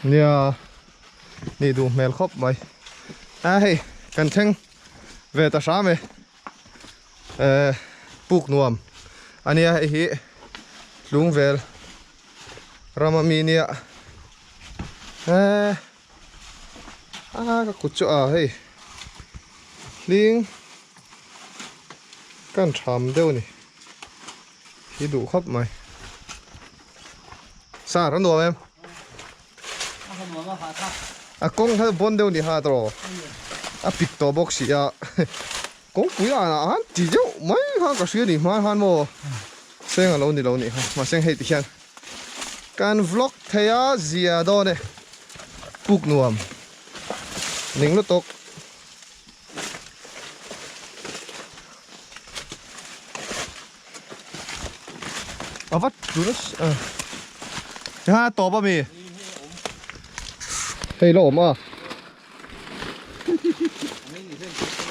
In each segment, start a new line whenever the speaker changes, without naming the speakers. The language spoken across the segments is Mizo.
Nia nih duh hmel khawp mai a hei kan thleng ve ta hram e eh puk nuam ania hei hi tlung vel rama mi nia eh a ka kut chu a hei hling kan tham deuh a ni. Hi duh khawp mai. Sir, a nuam em? A kawng kha bawn deuh ni ha tawh. A pik tawh bawk si a. Kawngpui ah han ti deuh mai kha ka hria ni hma khan maw. Seng a lo ni lo nih kha. Mahse hei ti hian kan vlog thei a zia dawn e. Puk nuam. Ning lutuk. A vat tur a ha tawp a mi hei la awm a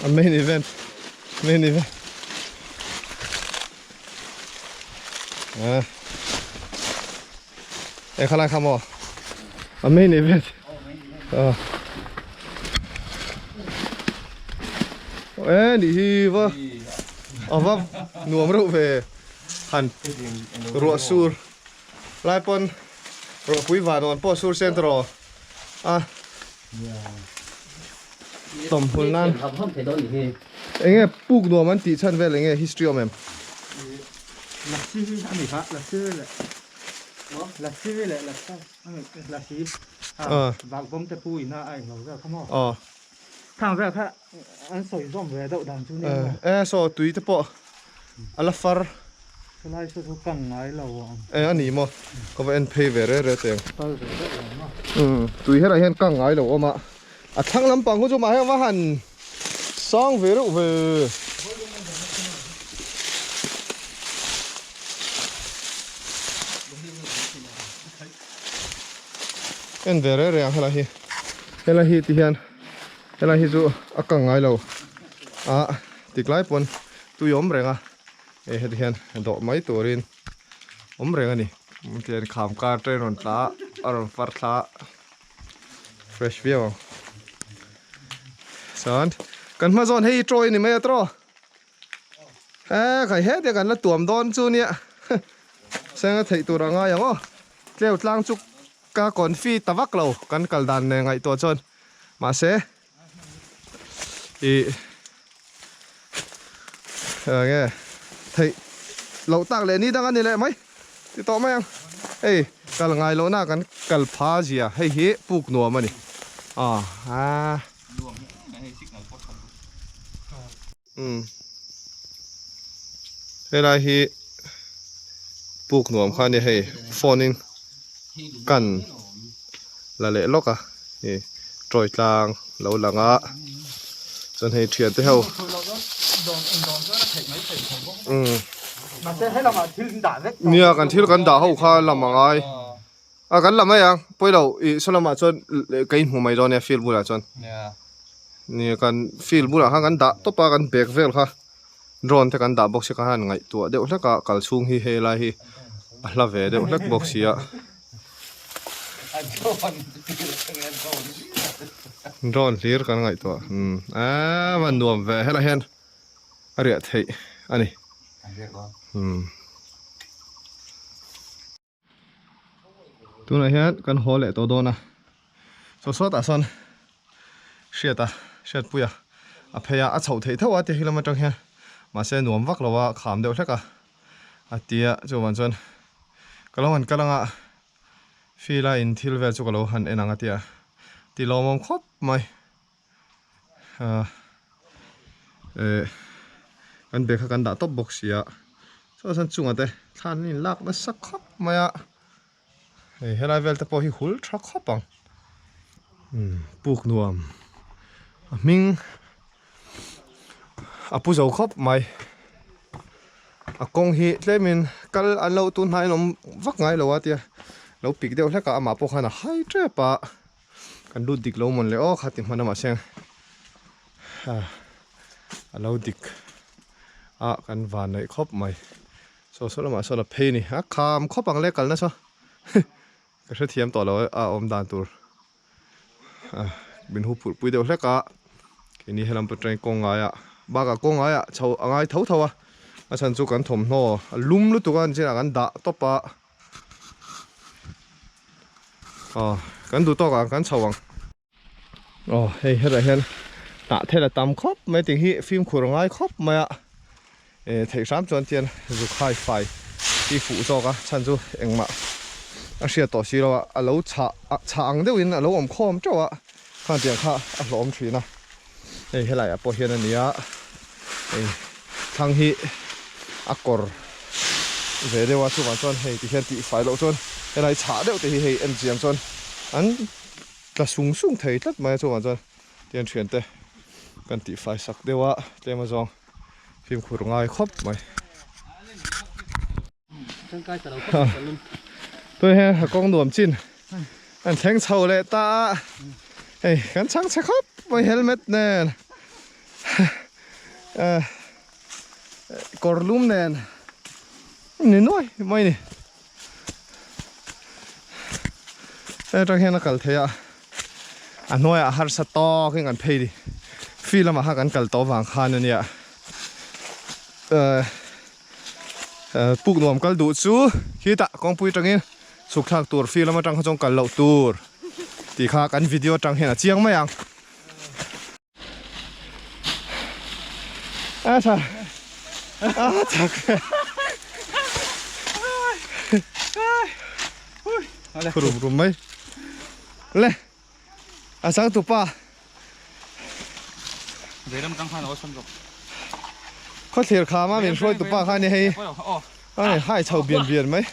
a main event main event e khalai kha maw a main event a e nih hi va a va nuam reuh ve han ruah sur lai pawn ruah pui van awn pawh sur sen tawh a tawmhul nan enge puk nuam an tih chhan vel enge history awm em
Lasi a ni kha lasi leh lasi leh lasa lasi a vak bawm te pu ina a englo vel kha maw khang vel kha an sawi zawm ve deuh dan chu nia maw
e saw tui te pawh a la far
helai saw chu kang ngai lo ang
e a ni maw ka va en phei ve re re teng
kal ve deuh ang maw
tui helai hian kang ngai lo awm a a thlang lampang khu chu mah hian va han sang ve reuh ve. En ve reng reng ang helai hi helai hi ti hian helai hi chu a kang ngai lo a tik lai pawn tui awm reng a hei heti hian dawh mai turin awm reng a ni tihian kham kar train rawn tla a a rawn far thla a. Fresh viau ang. Chuan kan hma zawn hei trawi ni mai a tawh. He khai he te kan la tuam dawn chu nia. Senga theih tur a ngai ang aw. Tleu tlang chu ka confi ta vak lo kan kal dan nen ngaihtuah chuan mahse ih enge theih loh tak leh ni dang a ni leh mai ti tawh mai ang hei kal ngai loh na kan kal pha zia hei hi puk nuam a ni ah ah um helai hi puk nuam kha a ni hei phone in kan la leh lawk a hei tawi tlang lo lang a chuan hei thian te ho umm nia kan thil kan dah ho kha lam a ngai a kan la mai ang pawi lo ih saw lamah chuan ka inhmu mai dawn nia field bulah chuan nia kan field bulah khan kan dah tawp a kan bag vel kha drone te kan dah bawk si kha han ngaihtuah deuh hlek a kal chhung hi hei lai hi a hla ve deuh hlek bawk si a drone hlir kan ngaihtuah umm aaa van nuam ve helai hian a riah theih a ni umm. Tunah hian kan haw leh tawh dawn a, saw sawtah sawn hriat a hriatpui a a phei a a chhoh theih tho a ti lam atang hian mahse nuam vak lo a kham deuh hlek a a ti a chuvang chuan ka lo han kal anga field a in thil vel chu ka lo han en ang a ti a ti lawmawm khawp mai. Eh kan bag kha kan dah tawp bawk si a chuan chuan chungah te thla an in lak nasa khawp mai a hei helai vel te pawh hi hul tha khawp ang umm puk nuam a hming a pu zo khawp mai a kawng hi tlemin kal an lo tun hnaiin awm vak ngai lo a tia lo pik deuh hlek a amah pawh khan a hai tep a. Kan lut dik lo mawn le aw kha ti hman a mahse a lo dik a kan van neih khawp mai saw saw lamah sawn a phei a ni a kham khawp ang le kalna saw. Ka hrethiam tawh lo a awm dan tur min hu phurh pui deuh hlek a keini helam pawh train kawng ngaiah bakah kawng ngaiah chho a ngai tho tho a a chhan chu kan thawmhnaw a lum lutuk a chinah kan dah tawp a aw kan duh tawk ang kan chho ang. Aw hei hetah hian hnah thel a tam khawp mai tih hi fimkhur a ngai khawp mai a eh theih hram chuan tian zuk hai fai hi fuh zawk a chhan chu engmah a hriat tawh si lo a a lo chhah chhah ang deuhin a lo awm khawm teuh a khang tiang kha a hlawm thin a hei helaiah pawh hian a ni a hei thlang hi a kawr ve deuh a chuvang chuan hei ti hian tihfai loh chuan helai chhah deuh te hi hei en chiang chuan an Tla sung sung thei tlat mai a chungah chuan tian thiante kan tih fai sak deuh a tlem azawng fimkhur ngai khawp mai. Tui hian a kawng nuam chin an thleng chho leh ta a hei kan chhang chhe khawp mai helmet nen kawr lum nen ni nuai mai ni. Hei atang hian a kal thei a a hnuaiah harsa tawkin kan phei ni fi lamah khan kan kal tawh vang khan ania eh puk nuam kal duh chu khitah kawngpui atangin chhuk thlak tur fi lam atang kha chuan kal loh tur tih kha kan video atang hian a chiang mai ang. A tha a chak rum rum mai le a chang tu pa
Veilam tang khan a awlsam zawk.
Khaw thlir khama min hruai tu pa kha ni hei a hai chho bian bian mai.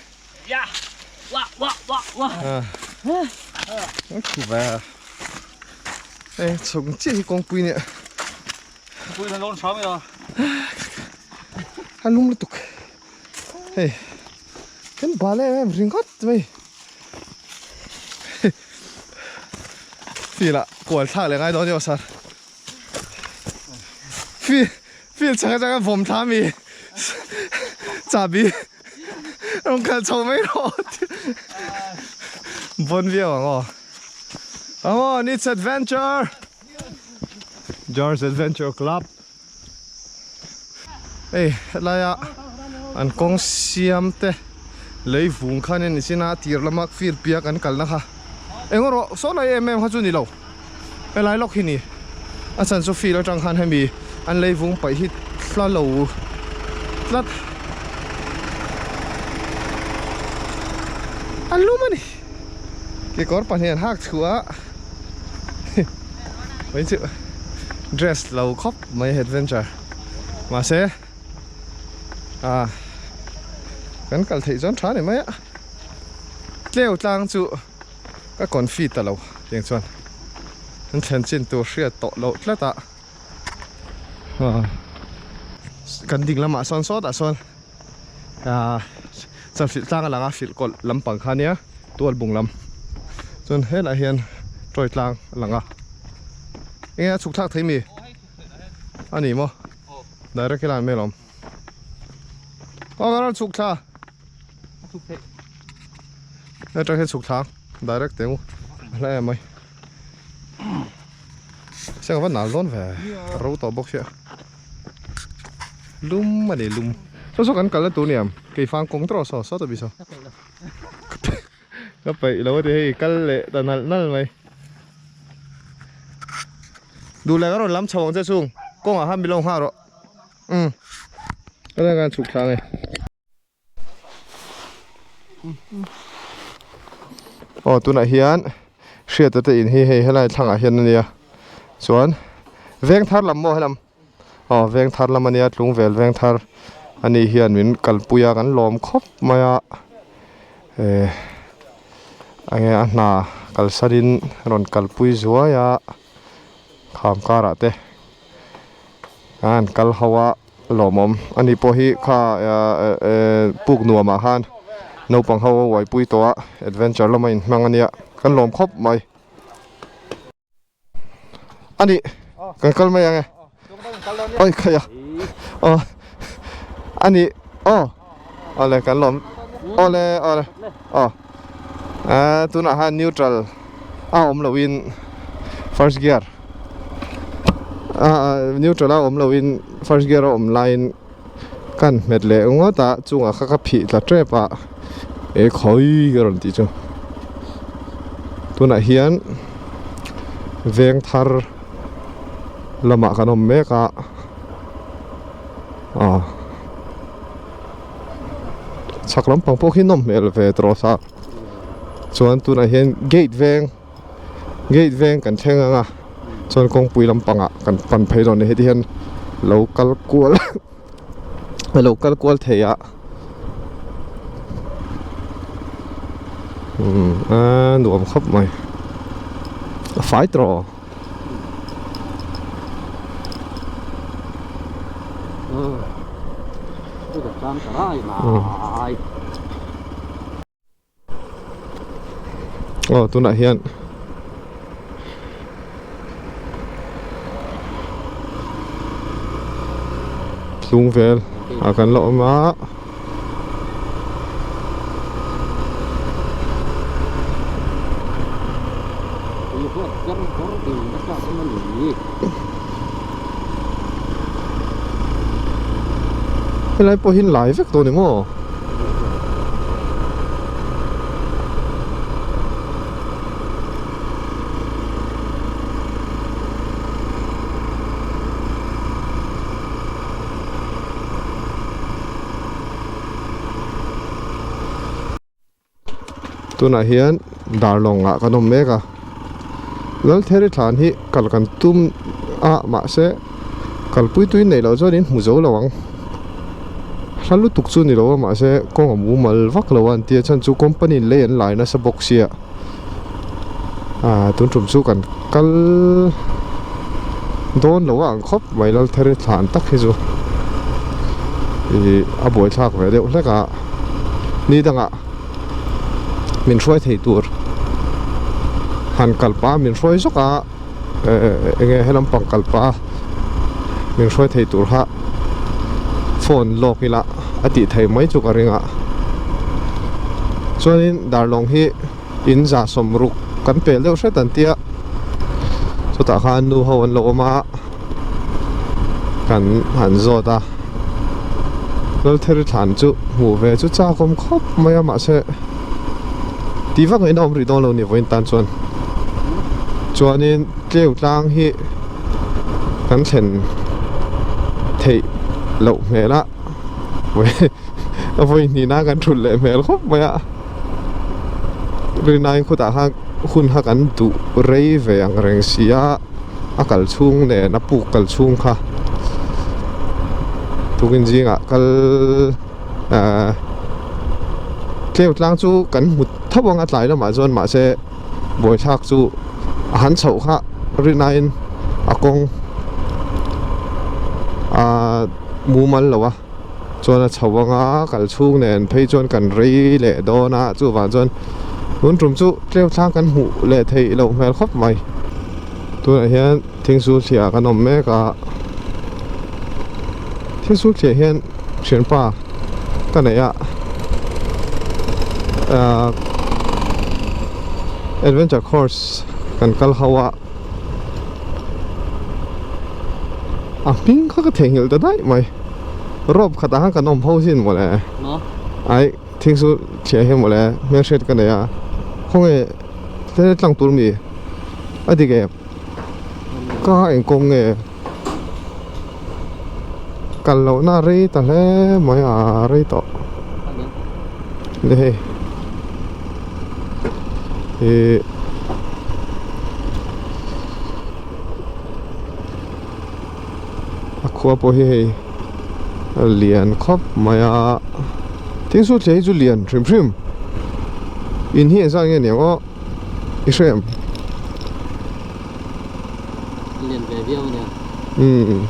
Ê chhung chiah hi kawngpui nia.
Pui na lawn hram ila.
A lum lutuk. Hei. Kan bal em em ringawt mai. Feel ah kual thlak leh ngai dawn nia sir. Feel feel chak atanga vawm thla mi chahbi Rawn kal chho mai rawh Bon viau ang aw Come on it's adventure George Adventure Club Hei helaia an kawng siam te lei vung khan in nichin a tir lama fir piak an kalna kha eng erawh saw lai em em kha chu ni lo helai lawk hi ni a chhan chu field atang khan hemi an lei vung paih hi hla lo tlat an lum a ni kekawr pahnih an hak chhuah a mai chu dress lo khawp mai adventure mahse ah kan kal theih chuan tha ni mai a tleu tlang chu. Ka confi ta lo tiang chuan an thlen chin tur hriat tawh loh tlat a kan ding lamah sawn sawtah sawn ah chuan hrilh tlang a lang a hrilh kawlh lampang kha nia tual bung lam chuan helaiah hian tawi tlang a lang a enge a chhuk thlak thei mi a ni maw direct hi lan mai alawm aw ka rawn chhuk thla. Atang hian chhuk thla direct teh u a hla em mai siang va nal dawn ve a ro tawh bawk sia lum a ni lum saw saw kan kal na tur niam keifang kawng tawh saw saw ta bi saw ka peih lo a ti hei kal leh ta nalh nalh mai duh leh ka rawn lam chho ang che chung kawngah khan min lo nghah rawh umm helai khan chhuk thla nge. Aw tunah hian hriata te in hi hei helai thlangah hian a nia chuan veng thar lam maw helam aw veng thar lam a nia tlung vel veng thar a nih hian min kalpui a kan lawm khawp mai a eh enge a hna kalsanin rawn kalpui zuai a kham karah te an kal ho a. Lawmawm a ni pawh hi kha puk nuamah khan naupang ho a uaipui tawh a adventure lama inhmang a nia kan lawm khawp mai a ni kan kal mai ang e oi khaih a aw a ni aw awle kan lawm awle awle aw. Ahh tunah khan neutral a awm lohin first gear ahh neutral a awm lohin first gear a awm laiin ka han hmet leh ngawt a chungah kha ka phih tla tep a e khawi ka rawn tih chu tunah hian veng thar lamah kan awm mek a aw chhak lampang pawh khi nawm hmel ve tawh sa chuan tunah hian gate veng gate veng kan thleng ang a chuan kawngpui lampangah kan pan phei dawn a ni heti hian lo kal kual a lo kal kual thei a umm a nuam khawp mai a fai tawh. Aw tunah hian tlung vel ah kan la awm a. Helai pawh hi lai vek tawh a ni maw? Tunah hian darlawng ah kan awm mek a Laltheri thlan hi kal kan tum a mahse kalpui tui neih loh chuan in hmu zo lo ang hla lutuk chu ni lo a mahse kawng a mumal vak lo a an tia chhan chu company in lei an lai nasa bawk sia ah tun tum chu kan kal dawn lo a ang khawp mai Laltheri thlan tak hi chu ih a buaithlak ve deuh hlek a ni dangah min hruai thei tur han kal pah a min hruai zawk a eh eng nge he lampang kal pah a min hruai thei tur kha phone lawk ila a tih theih mai chu ka ring a chuanin darlawng hi in za sawmruk kan pel deuh hret an tia chutah khan nu ho an lo awm a kan han zawt a Laltheri thlan chu hmuh ve chu chak awm khawp mai a mahse tih vak ngaihna awm rih dawn lo ni vawiin tan chuan chuanin tleu tlang hi kan thlen theih loh hmel a vawi hnihna kan thulh leh hmel khawp mai a. Rinai khutah khan hun kha kan duh rei ve ang reng si a a kal chhung nen a puk kal chhung kha tukin zingah kal ahh tleu tlang chu kan hmu tho ang a tlai lamah chuan mahse buaithlak chu a han chhoh kha rinaiin a kawng ahh mumal lo a. Chuan a chho anga kal chhung nen phei chuan kan rei leh dawn a chuvang chuan tun tum chu tleu thlang kan hmuh leh theih loh hmel khawp mai. Tunah hian thingsul thliah kan awm mek a thingsul thliah hian thianpa ka neih a ahh adventure course kan kal ho a a hming kha ka theihnghilh ta daih mai. Rope khatah khan kan awm ho sin mawle ai thing chu thiah hian mawle hmelhriat ka nei a khawnge tlem tlang tur mi a dik em ka engkawng nge kal loh na rei ta hle mai a rei tawh le hei ih. A khua pawh hi hei a lian khawp mai a thing chu thleng hi chu lian hrim hrim in hi engzat nge niang aw i hre em
lian ve viau ania
umm.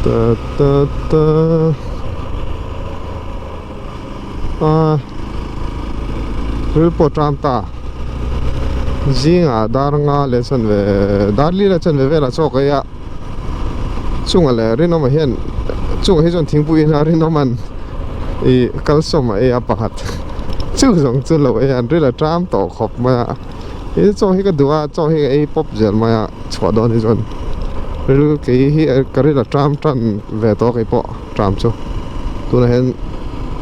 Ta ta ta. A ril pawh ṭam ta zingah dar nga leh chanve dar li leh chanve velah chaw ka ei a chungah leh rinawmah hian chungah hi chuan thingpui in a rinawman ih kalsawm a ei a pakhat chu zawng chu lo ei a an ril a ṭam tawh khawp mai a he chaw hi ka duh a chaw hi ka ei pawp zel mai a chhuah dawn hi chuan ril kei hi ka ril a ṭam ṭan ve tawh kei pawh. Tram chu tunah hian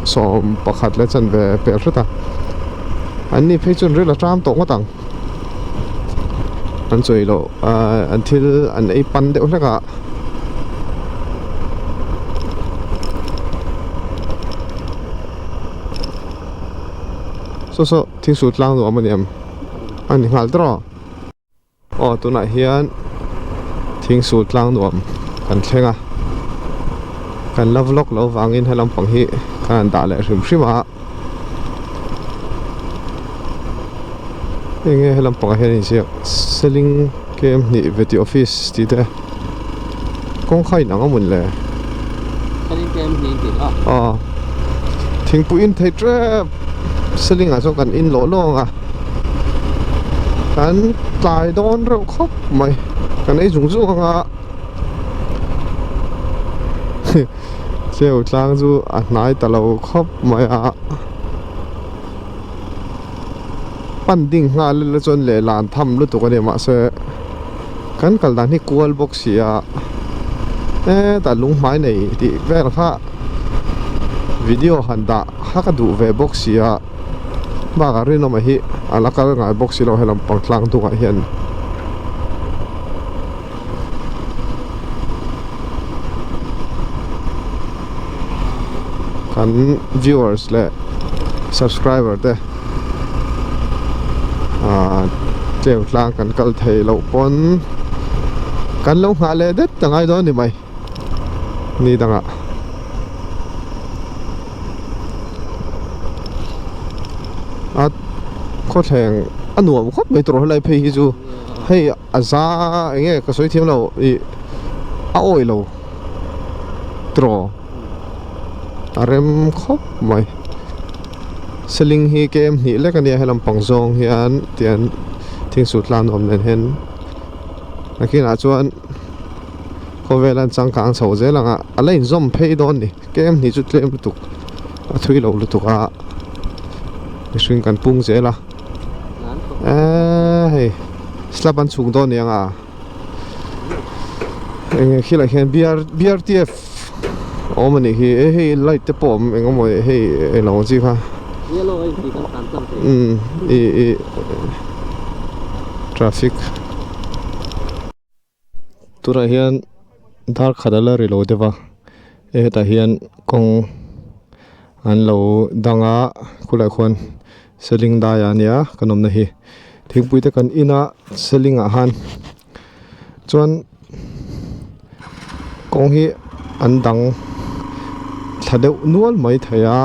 11 leh chanve pel hret a an ni phei chuan ril a tram tawh ngawt ang an chawi loh ahh an thil an ei pan deuh hlek a saw saw thing sul tlang nuam a ni em a ni nghal tawh a. Aw tunah hian thing sul tlang nuam kan thleng a kan la vlog loh vangin he lampang hi kan han dah leh hrim hrim a enge he lampangah hian inziak selling kem hnih veti office tih te kawngka in ang a mawn le
selling kem hnih tih a
aw thingpui in thei tep selling ah chuan kan in lawh lawng a kan tlai dawn reuh khawp mai kan ei zung zung ang a cheu tlang chu a hnai ta lo khawp mai a pan ding nghal ila chuan lehlan tham lutuk a ni mahse kan kal dan hi kual bawk si a hetah lung hmai nei tih vel kha video han dah kha ka duh ve bawk si a bakah rinawma hi a la kal ngai bawk si lo helam pang tlang dungah hian. Kan viewers leh subscriber te ah tleu tlang kan kal thei loh pawn kan lo nghah leh det ta ngai dawn a ni mai ni dangah. A khawthleng a nuam khawp mai tur helai phei hi chu hei a za eng nge ka sawi thiam lo ih a awih lo tiraw a rem khawp mai seling hi kem hnih lek a nia helam pang zawng hian tian thing suh tlan awm nen hian nakinah chuan khawvel an changkang chho zel ang a a la inzawm phei dawn a ni kem hnih chu tlem lutuk a thui lo lutuk a mihring kan pung zel a. Eee hei slab an chhung dawn aniang a eng khi lah hian BR BRTF a awm anih hi e hei light te pawh a awm eng emaw hei eng lo ang chi kha umm ih ih traffic tunah hian dar khat a la ri lo deuh a hetah hian kawng an lo dang a khulaiah khuan seling dai a nia kan awmna hi thingpui te kan in a seling ah khan chuan kawng hi an dang thla deuh nual mai thei a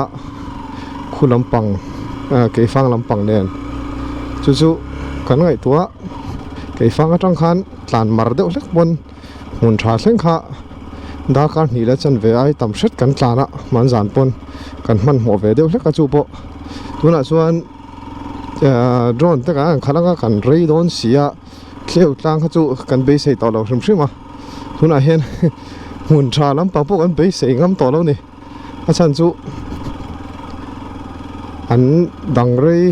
khu lampang ah keifang lampang nen chu chu kan ngaihtuah. Keifang atang khan tlan mar deuh hlek pawn hmun tha thleng kha darkar hnih leh chanve ai tam hret kan tlan a hman zan pawn kan hmanhmawh ve deuh hlek a chu pawh tunah chuan ahh drone te kan han khalh anga kan rei dawn si a tleu tlang kha chu kan beisei tawh lo hrim hrim a tunah hian hmun tha lampang pawh kan beisei ngam tawh lo a ni a chhan chu an dang rei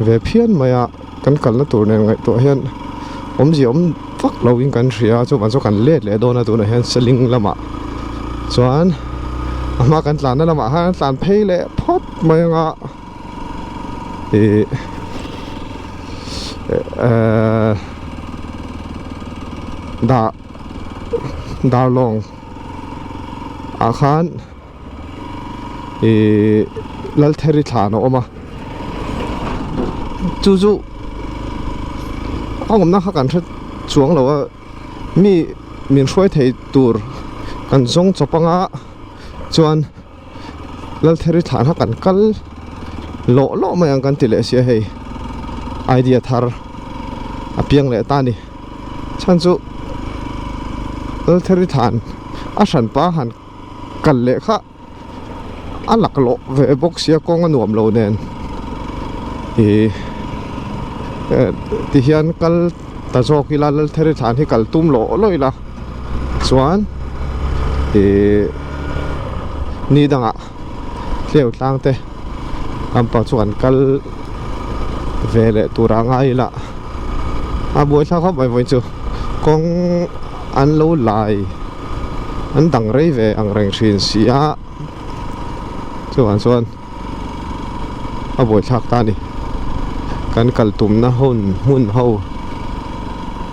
ve phian mai a kan kalna tur nen ngaihtuah hian awmzia awm vak lo in kan hria a chuvang chu kan let leh dawn a tunah hian seling lamah chuan a hma kan tlanna lamah khan an tlan phei leh phawt mai ang a ih ehh dah darlawng. ah khan ihh Laltheri thlan a awm a chu chu a awmna kha kan hre chuang lo a mi min hruai thei tur kan zawng chawp anga chuan Laltheri thlan kha kan kal lawh lawh mai ang kan ti leh sia hei idea thar a piang leh ta a ni chhan chu Laltheri thlan a hran pa han kal leh kha. A laklawh ve bawk sia kawng a nuam lo nen ih ti hian kal ta zawk ila Laltheri thlan hi kal tum lawh lawh ila chuan ih ni dangah tleu tlang te lampang chu kan kal ve leh tur a ngai ila a buaithlak khawp mai vawiin chu kawng an lo lai an dang rei ve ang reng thin si a chuvang chuan a buaithlak ta a ni kan kal tumna hun hmun ho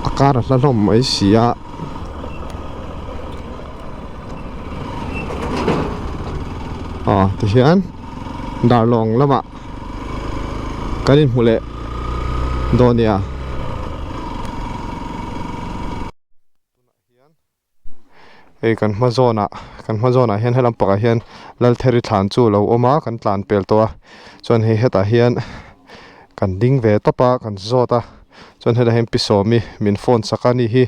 a kar a hla hlawm mai si a. Aw tihian darlawng lamah kan inhmu leh dawn nia. Hei kan hma zawnah kan hma zawnah hian helam pakah hian Laltheri thlan chu a lo awm a kan tlan pel tawh a chuan hei hetah hian kan ding ve tawp a kan zawt a chuan hetah hian pi sawmi min phone sak a ni hi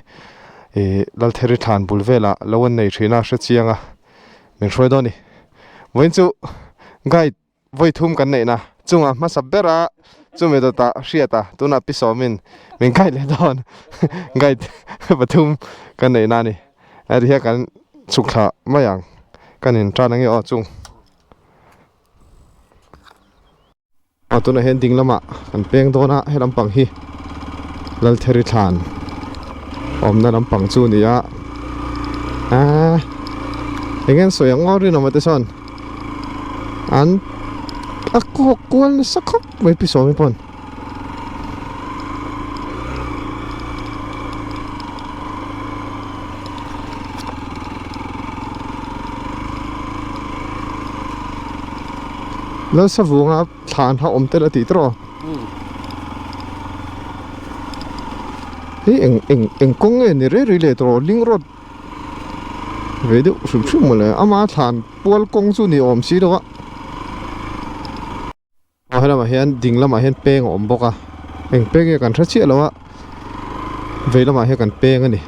ih Laltheri thlan bul velah lo an nei thin a hrechiang a min hruai dawn a ni vawiin chu guide vawi thum kan neihna chungah hmasa bera chumi dawtah hriata tunah pi sawmin min guide leh dawn guide pathum kan neihna a ni heti hian kan chhuk thla mai ang kan in tan ange aw chung aw tunah hian ding lamah kan peng dawn a he lampang hi Laltheri thlan awmna lampang chu a ni a aaa eng nge an sawi ang aw rinawm te sawn. An a kawk kual nasa khawp mai pi sawmi pawn. Lalsavunga thlan kha awm tel a tih tawh hei eng eng eng kawng nge ni rei rei leh tawh link road ve deuh hrim hrim mawle ama thlan pual kawng chu ni awm si lo a aw helamah hian ding lamah hian peng a awm bawk a eng peng nge kan hre chiah lo a vei lamah hian kan peng a ni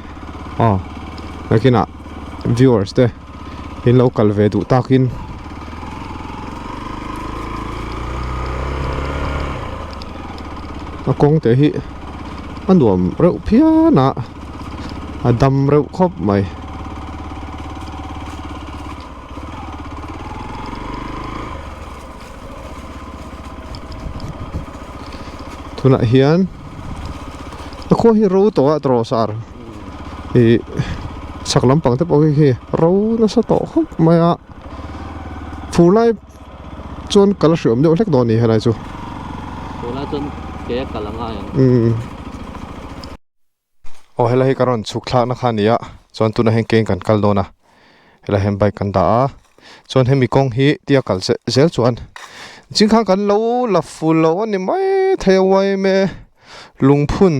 aw nakinah viewers te in lo kal ve duh takin a kawng te hi a nuam reuh phian a. A dam reuh khawp mai. Tunah hian a khua hi ro tawh a tawh sar ih chhak lampang te pawh khi khi ro nasa tawh khawp mai a fur lai chuan kal a hriawm deuh hlek dawn a ni helai chu.
Fur lai chuan ke a kal a ngai ang.
Aw helai hi ka rawn chhuk thlakna kha a ni a chuan tunah hian keng kan kal dawn a helai hian bike kan dah a chuan hemi kawng hi tia kal zeh zel chuan chingkhang kan lo la ful lo a ni mai thei a uaime lungphun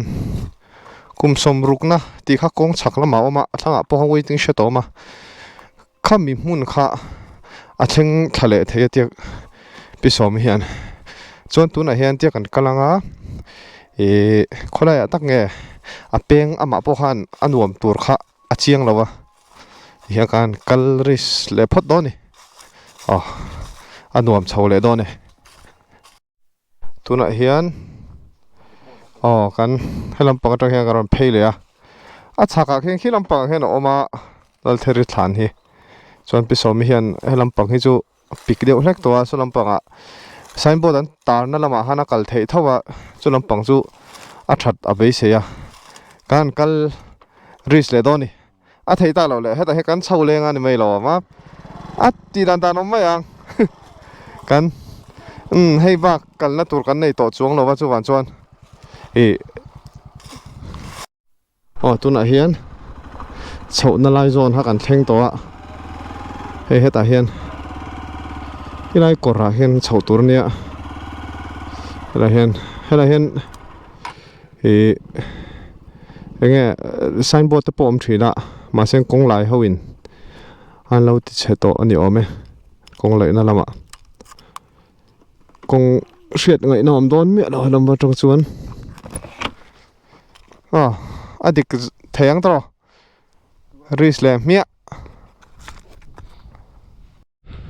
kum sawmrukna tih kha kawng chhak lamah a awm a a thlangah pawh waiting shed a awm a khami hmun kha a thleng thla leh thei a tia pi sawm hian chuan tunah hian tia kan kal anga ihh khawlaiah tak nge a peng amah pawh khan a nuam tur kha a chiang lo a tihian khan kal risk leh phawt dawn a ni aw a nuam chho leh dawn e. Tunah hian aw kan helam pang atang hian ka rawn phei leh a a chhakah khian khi lampangah khian a awm a Laltheri thlan hi chuan pi sawmi hian helam pang hi chu a pik deuh hlek tawh a saw lampangah signboard an tarna lamah khan a kal theih tho a chu lampang chu a that a beisei a kan kal risk leh dawn a ni a thei tak loh leh hetah hian kan chho leng a ni mai lo ang a a tih dan dan awm mai ang kan umm hei bak kalna tur kan nei tawh chuang lo va chuvang chuan ih aw tunah hian chhohna lai zawn kha kan thleng tawh a hei hetah hian helai kawrah hian chhoh tur a nia helai hian helai hian. Ih enge signboard te pawh a awm thin a mahse kawng lai ho in an lo ti chhe tawh a ni awm e kawng laihna lamah kawng hriat ngaihna awm dawn miah lo lam atang chuan aw a dik thei ang tawh risk leh hmiah.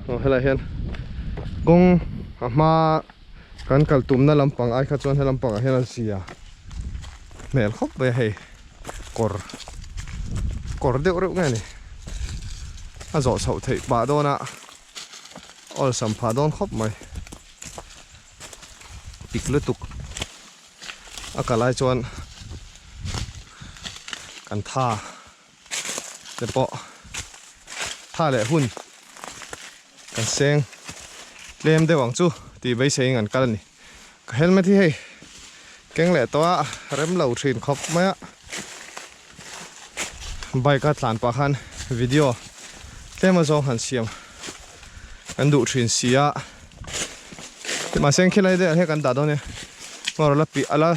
Aw helai hian. Kawng a hma kan kal tumna lampang ai kha chuan he lampangah hian a zia hmel khawp mai a hei kawr kawr deuh reuh nge ni a zawh chhoh theih pah dawn a awlsam phah dawn khawp mai pik lutuk a kal ai chuan kan tha te pawh tha leh hun kan seng tlem deuh ang chu tih beiseiin an kal a ni ka helmet hi hei keng leh tawh a rem lo thin khawp mai a bike a tlan pah khan video tlem a zawng han siam kan duh thin si a mahse khilai deuh ah hian kan dah dawn nia motor la pi ala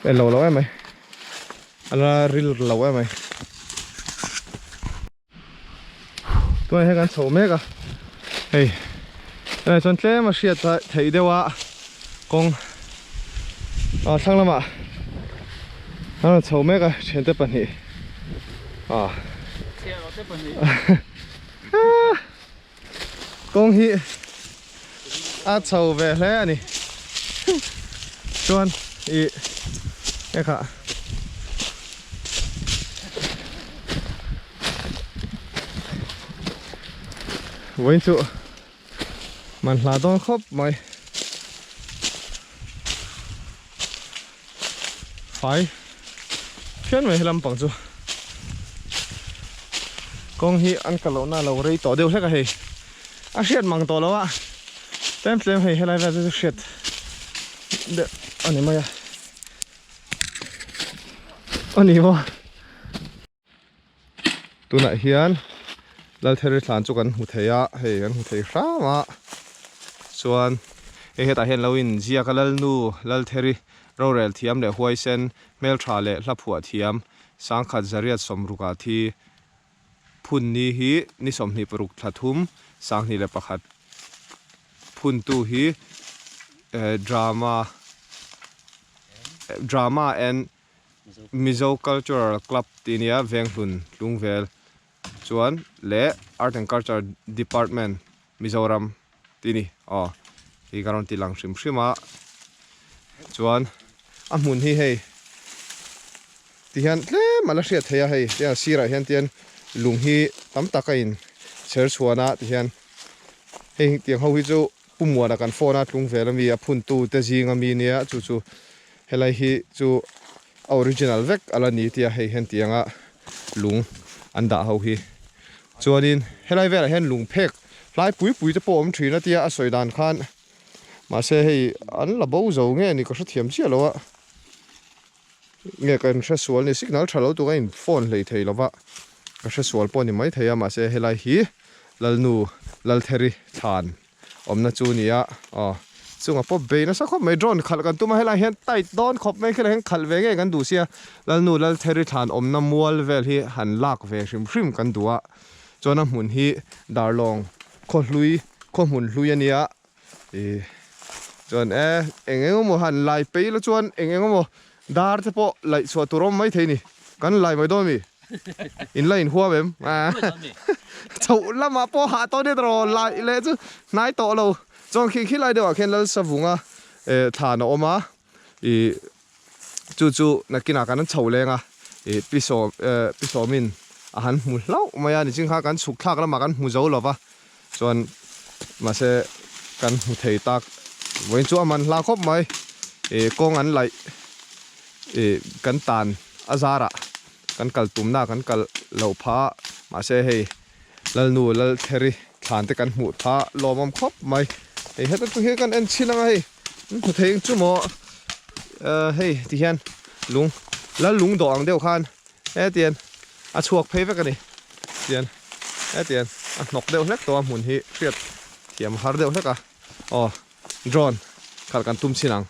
en lo lo em mai. A la ril lo em mai. Tunah hian kan chho mek a, hei tunah chuan tlem a hriat theih deuh a kawng ah thlang lamah an rawn chho mek a thiante pahnih ah kawng hi a chho ve hle a ni chuan ih e kha vawiin chu man hla dawn khawp mai fai phian mai helam pang chu kawng hi an kal lohna a lo rei tawh deuh hlek a hei a hriat mang tawh lo a tlem tlem hei helai vel chu chu hriat deuh a ni mai a a ni maw tunah hian Laltheri thlan chu kan hmu thei a hei kan hmu thei hram a chuan hei hetah hian lo in ziak a Lalnu Laltheri rorel thiam leh huaisen hmeltha leh hla phuah thiam sangkhat zariat sawmrukah thi phun ni hi ni 26 thla thum 21 phuntu hi drama drama and Mizo Cultural Club tih nia Venghlun Tlungvel chuan leh Art and Culture Department Mizoram tih ni aw hi ka rawn ti lang hrim hrim a chuan a hmun hi hei ti hian tlem a la hriat theih a hei tiang sirah hian tian lung hi tam tak a in chher chhuan a ti hian hei tiang ho hi chu Pu Muana kan phone a Tlungvel ami a phuntu te zing ami nia chu chu Helai hi chu a original vek a la ni tia hei hian tianga lung an dah ho hi. Chuanin helai velah hian lung phek hlai pui pui te pawh a awm thin a tia a sawi dan khan mahse hei an la bo zo nge ni ka hrethiam chiah lo a nge ka in hresual ni signal tha lo tuk a in phone hlei thei lo va ka hresual pawh ni mai thei a mahse helai hi Lalnu Laltheri thlan awmna chu a ni a aw chunga pawp bei nasa khawp mai drone khalh kan tum a helai hian tight dawn khawp mai khilai hian khalh ve ngei kan duh sia Lalnu Laltheri thlan awmna mual vel hi han lak ve hrim hrim kan duh a chuan a hmun hi Darlawng khaw hlui khaw hmun hlui a nia ih chuan e eng eng emaw han lai pei la chuan eng eng emaw dar te pawh laih chhuah tur a awm maithei a ni kan lai mai dawn a mi. In la inhuam em? Chhoh lamah pawh hah tawh nia tawh laih leh chu hnai tawh lo. Chuan khi khi lai deuhah khian Lalsavunga thlan a awm a, ih chu chu nakinah kan chho leng a, ih pi sawm pi sawmin a han hmu hlauh mai a, nichin kha kan chhuk thlak lamah kan hmu zo lo va, chuan mahse kan hmu thei tak vawiin chu a man hla khawp mai, ih kawng an laih ih kan tan a zarah. Kan kal tumna kan kal loh pha a, mahse hei Lalnu Laltheri thlan te kan hmuh tha lawmawm khawp mai. Hei heta chu hi kan en chhin anga hei an hmu thei ang chu maw hei ti hian lung Lal lung dawh ang deuh khan hetian a chhuak phei vek a ni tian hetian a hnawk deuh hlek tawh a hmun hi hriat thiam har deuh hlek a aw. Drone khalh kan tum chin ang.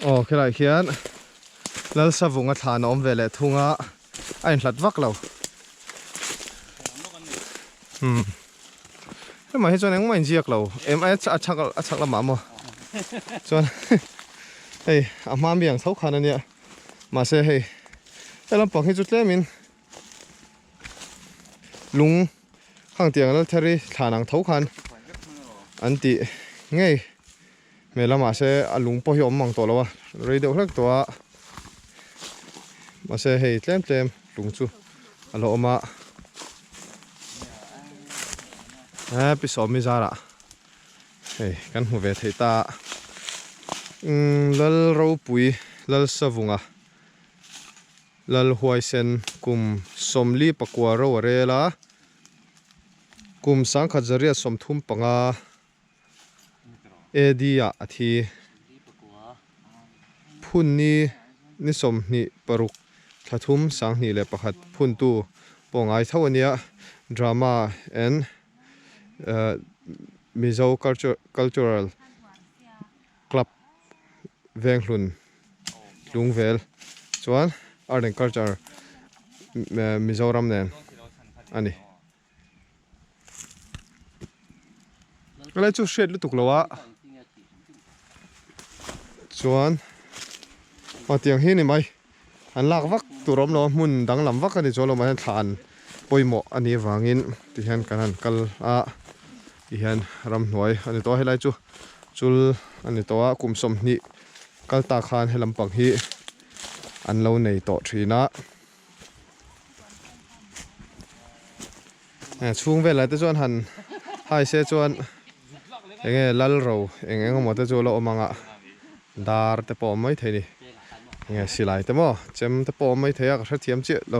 Aw khilaiah khian Lalsavunga thlan a awm ve leh thung a, a inhlat vak lo. Umm hemah hi chuan engmah inziak lo em a chhak a chhak lamah maw chuan hei a hma mi ang tho khan a nia mahse hei he lampang hi chu tlemin lung khang tiang Laltheri thlan ang tho khan an tih ngei hmel a mahse a lung pawh hi a awm mang tawh lo a rei deuh hlek tawh a mahse hei tlem tlem lung chu a lo awm a eh pi sawmi zarah hei kan hmu ve thei ta umm Lalropui Lalsavunga Lalhuaisen kum 49 ro a rel a kum 1935 AD ah a thi. Phun ni ni 26 thla thum 2001 phuntu pawh ngai tho a nia. Drama and Mizo Cultural Club Venghlun Tlungvel chuan Art and Culture Mizoram nen a ni. Helai chu hriat lutuk lo a chuan aw tiang hi ni mai an lak vak tur awm lo a hmun danglam vak a ni chuan lo mahse thla an pawimawh a nih avangin ti hian kan han kal a ti hian ramhnuai a ni tawh a helai chu chul a ni tawh a kum 20 kal ta khan he lampang hi an lo nei tawh thin a. Chhung velah te chuan han hai se chuan eng nge lal ro eng eng emaw te chu a la awm ang a dar te pawh a awm maithei a ni eng nge silai te maw chem te pawh a awm maithei a ka hrethiam chiah lo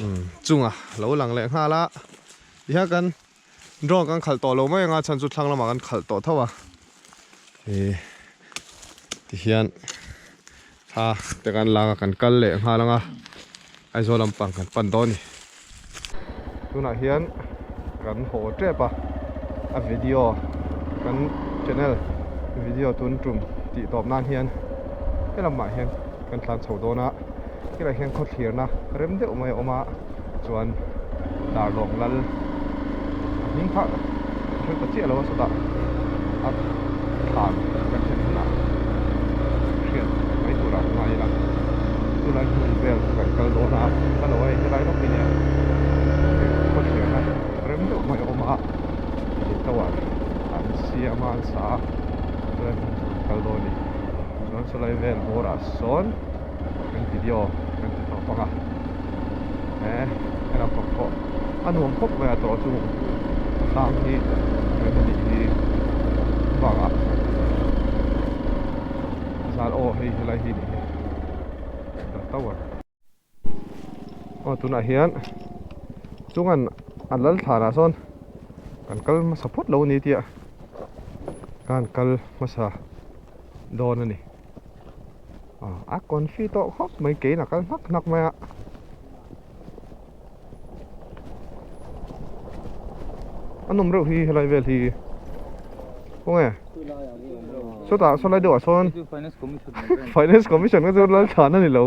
umm chunga lo lang leh nghal a tihian kan drone kan khalh tawh lo mai ang a chhan chu thlang lamah kan khalh tawh tho a ih tihian thla te kan lak a kan kal leh nghal ang a Aizawl lampang kan pan dawn a ni tunah hian kan haw tep a a video kan channel video tun tum tih tawp nan hian he lamah hian kan tlan chho dawn a helaiah hian khawthlirna rem deuh mai a awm a chuan darlawng lal a hming kha ka hre ta chiah lo a sawtah a thlan kan thlen hunah hriat mai turah ka ngai ila chulai hmun vel chu kan kal dawn a ka lo a helai lawk hi nia khawthlirna rem deuh mai a awm a tower an siam a an sa a chulai hmun chu kan kal dawn a ni chuan chulai vel bawrah sawn kan video kan ti tawp ang a eh he lampang pawh a nuam khawp mai a tawh chu tlang hi rem a nih hi bangah zal aw hei helai hi nih hi the tower aw tunah hian chungan a lal thlanah sawn kan kal hmasa phawt lo a ni tih a kan kal hmasa dawn a ni. A confi tawh khawp mai kein a kal hnak hnak mai a a nawm reuh hi helai vel hi khawnge sawtah sawlai deuhah sawn finance commission kha chu lalchhan a ni lo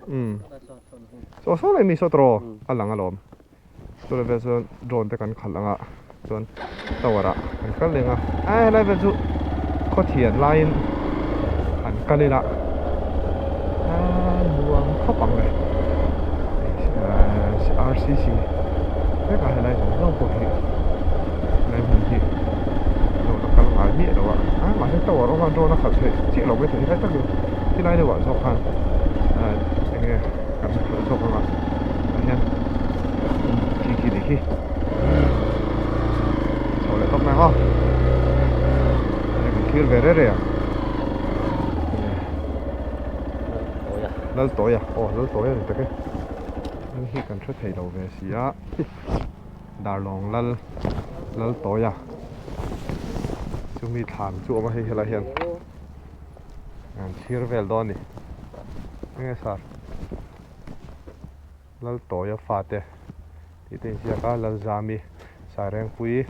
umm saw saw lai mi saw tawh a lang alawm. Chulai vel chuan drone te kan khalh ang a chuan tower ah kan kal leng a a helai vel chu khawthian laiin an kal ila a nuam khawp ang le RCC vek a helai zawng zawng pawh hi helai hmun hi lo la kal ngai miah lo a a mahse tower awm a drone a khalh theih chiah lo maithei helai tak hi helai deuh ah zawk khan eng nge kan khalh zawk ang a tah hian khi khi nih khi chho leh tawp mai ang aw hei kan thlir ve reh reh ang Laltawia aw Laltawia ni tak e heng hi kan hre thei lo ve si a Darlawng Lal Laltawia chumi thlan chu a awm a hei helaiah hian an thlir vel dawn a ni enge sir. Laltawia fate tih te inziak a, Lalzami, Sairengpuii,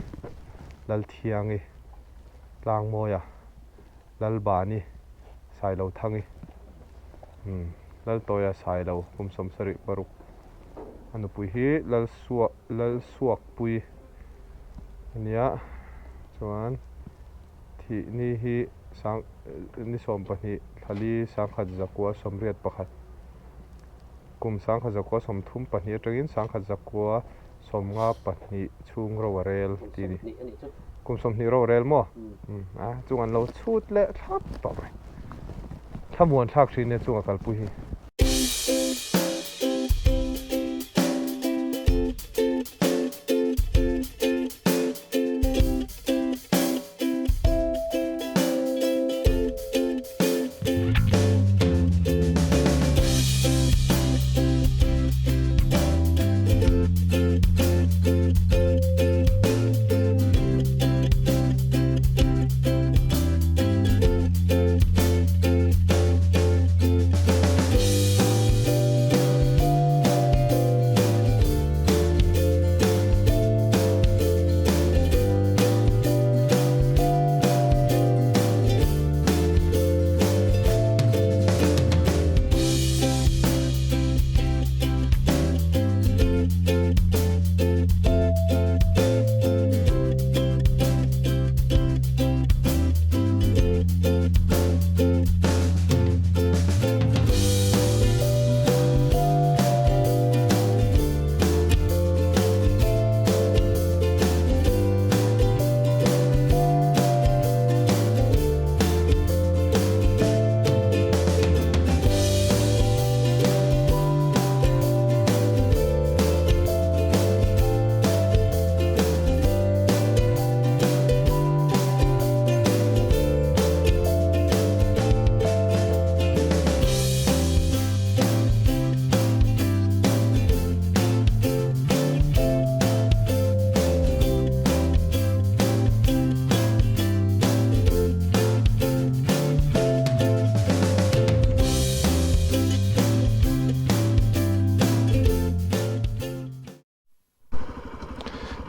Lalthiangi. Tlangmawia Lalbani Sailothangi umm Laltawia Sailo kum 76 a nupui hi Lalsuak Lalsuakpui ania chuan thih ni hi sang ni 12 thlali 1981 kum 1932 atangin 1952 chhung ro a rel tih a ni. Kum 20 ro a rel maw? A chung an lo chhut leh thlap tawh mai. Thlamuan thlak thin nia chunga kalpui hi.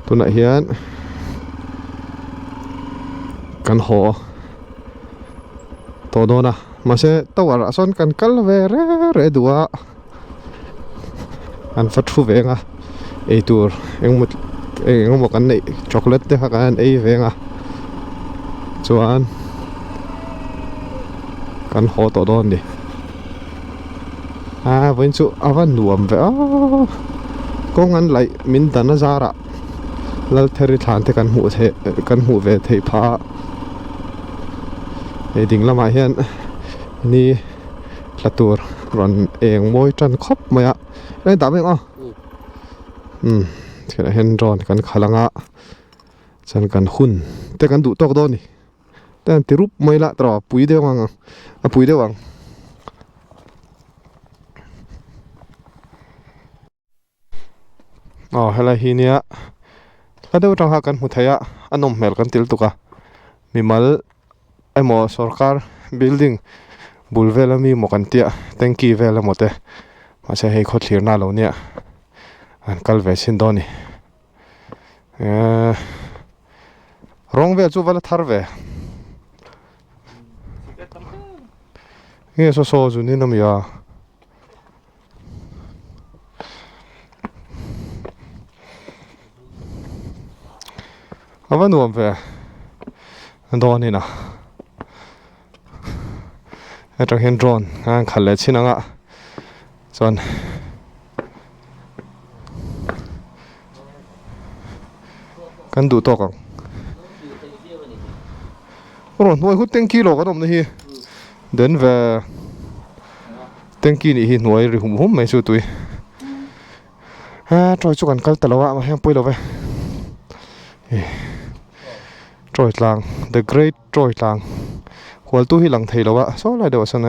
Tunah hian kan haw tawh dawn a mahse tower ah sawn kan kal ve reng reng duh a an va thu veng a eitur engemaw eng emaw kan neih chocolate te kha kan han ei veng a chuan kan haw tawh dawn a ni. A vawiin chu a va nuam ve a kawng an laih min dan a zarah Laltheri thlan te kan hmuh theih kan hmuh ve theih phah a hei ding lamah hian ni tla tur rawn eng mawi tan khawp mai a eng dah mai ang aw umm thilah hian drone kan khalh ang a chuan kan hun te kan duh tawk dawn a ni. Te an ti rup mai la tawh a pui deuh ang a pui deuh ang. Aw helai hi nia hla deuh atang kha kan hmu thei a a nawm hmel kan til tuk a mimal emaw sorkar building bul vel ami emaw kan tia tanky vel emaw te mahse hei khawthlir na lo nia an kal ve chhin dawn a ni ehh. Rawng vel chu va la thar ve. Nge saw saw zun in ami a. A va nuam ve. Dawn in a. Atang hian drone a khalh leh chin anga chuan kan duh tawk ang rawn hnuai hut tanky lo kan awmna hi den ve tanky nih hi hnuai ri hum hum mai chu tui a tawi chu kan kal ta lo a mahse pawi lo ve tawi tlang the great tawi tlang hual tu hi lang thei lo a saw lai deuh ah sawn.